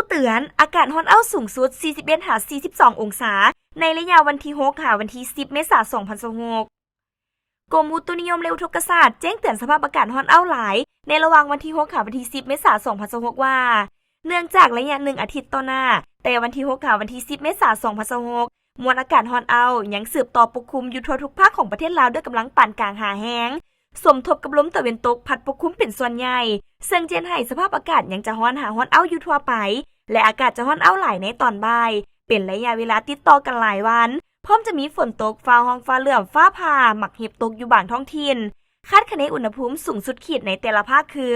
ເຕືອນ ອາກາດຮ້ອນອ້າວສູງສຸດ ສີ່ສິບເອັດຫາສີ່ສິບສອງອົງສາ ໃນໄລຍະວັນທີຫົກຫາວັນທີສິບ ເມສາ ສອງພັນຊາວຫົກ. ກົມອຸຕຸນິຍົມ ແລະ ອຸທົກກະສາດ ແຈ້ງເຕືອນສະພາບອາກາດຮ້ອນອ້າວຫຼາຍ ໃນລະຫວ່າງວັນທີຫົກຫາວັນທີສິບ ເມສາ ສອງພັນຊາວຫົກ ວ່າ ເນື່ອງຈາກໄລຍະໜຶ່ງອາທິດຕໍ່ໜ້າ ແຕ່ວັນທີຫົກຫາວັນທີສິບ ເມສາ ສອງພັນຊາວຫົກ ມວນອາກາດຮ້ອນອ້າວຍັງສືບຕໍ່ປົກຄຸມຢູ່ທົ່ວທຸກພາກຂອງປະເທດລາວດ້ວຍກຳລັງປານກາງຫາແຮງ ສົມທົບກັບລົມຕາເວັນຕົກພັດປົກຄຸມເປັນສ່ວນໃຫຍ່ ເຊິ່ງຈະເຮັດໃຫ້ສະພາບອາກາດຍັງຈະຮ້ອນຫາຮ້ອນອ້າວຢູ່ທົ່ວໄປ ແລະ ອາກາດຈະຮ້ອນອ້າວຫຼາຍໃນຕອນບ່າຍ ເປັນໄລຍະເວລາຕິດຕໍ່ກັນຫຼາຍວັນ ພ້ອມຈະມີຝົນຕົກ ຟ້າຮ້ອງຟ້າເຫຼື້ອມ ຟ້າຜ່າ ໝາກເຫັບຕົກຢູ່ບາງທ້ອງຖິ່ນ. ຄາດຄະເນອຸນຫະພູມສູງສຸດຂີດໃນແຕ່ລະພາກຄື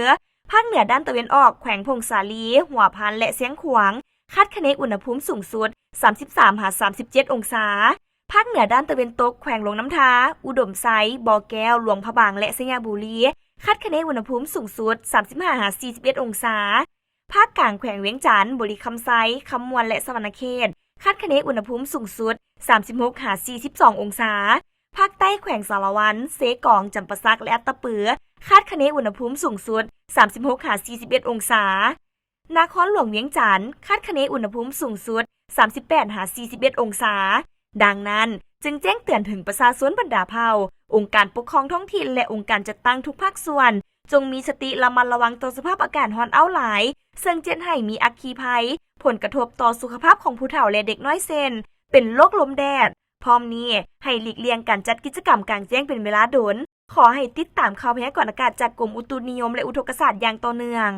ພາກເໜືອດ້ານຕາເວັນອອກ ແຂວງຜົ້ງສາລີ, ຫົວພັນ ແລະ ຊຽງຂວາງ ຄາດຄະເນອຸນຫະພູມສູງສຸດ ສາມສິບສາມຫາສາມສິບເຈັດອົງສາ, ພາກເໜືອດ້ານຕາເວັນຕົກ ແຂວງຫຼວງນ້ຳທາ, ອຸດົມໄຊ, ບໍ່ແກ້ວ, ຫຼວງພະບາງ ແລະ ໄຊຍະບູລີ ຄາດຄະເນອຸນຫະພູມສູງສຸດ ສາມສິບຫ້າຫາສີ່ສິບເອັດອົງສາ, ພາກກາງ ແຂວງວຽງຈັນ, ບໍລິຄຳໄຊ, ຄຳມ່ວນ ແລະ ສະຫວັນນະເຂດ ຄາດຄະເນອຸນຫະພູມສູງສຸດ ສາມສິບຫົກຫາສີ່ສິບສອງອົງສາ, ພາກໃຕ້ ແຂວງສາລະວັນ, ເຊກອງ, ຈຳປາສັກ ແລະ ອັດຕະປື ຄາດຄະເນອຸນຫະພູມສູງສຸດ ສາມສິບຫົກຫາສີ່ສິບເອັດອົງສາ, ນະຄອນຫຼວງວຽງຈັນ ຄາດຄະເນອຸນຫະພູມສູງສຸດ ສາມສິບແປດຫາສີ່ສິບເອັດອົງສາ. ດັ່ງນັ້ນ ຈຶ່ງແຈ້ງເຕືອນເຖິງປະຊາຊົນບັນດາເຜົ່າ, ອົງການປົກຄອງທ້ອງຖິ່ນ ແລະ ອົງການຈັດຕັ້ງທຸກພາກສ່ວນ ຈົ່ງມີສະຕິລະມັດລະວັງຕໍ່ສະພາບອາກາດຮ້ອນອ້າວຫຼາຍ ເຊິ່ງຈະເຮັດໃຫ້ມີອັກຄີໄພ, ຜົນກະທົບຕໍ່ສຸຂະພາບຂອງຜູ້ເຖົ້າ ແລະ ເດັກນ້ອຍ ເຊັ່ນ ເປັນໂລກລົມແດດ. ພ້ອມນີ້ ໃຫ້ຫຼີກລ່ຽງການຈັດກິດຈະກຳກາງແຈ້ງເປັນເວລາດົນ. ຂໍໃຫ້ຕິດຕາມຂ່າວພະຍາກອນອາກາດຈາກກົມອຸຕຸນິຍົມ ແລະ ອຸທົກກະສາດຢ່າງຕໍ່ເນື່ອງ.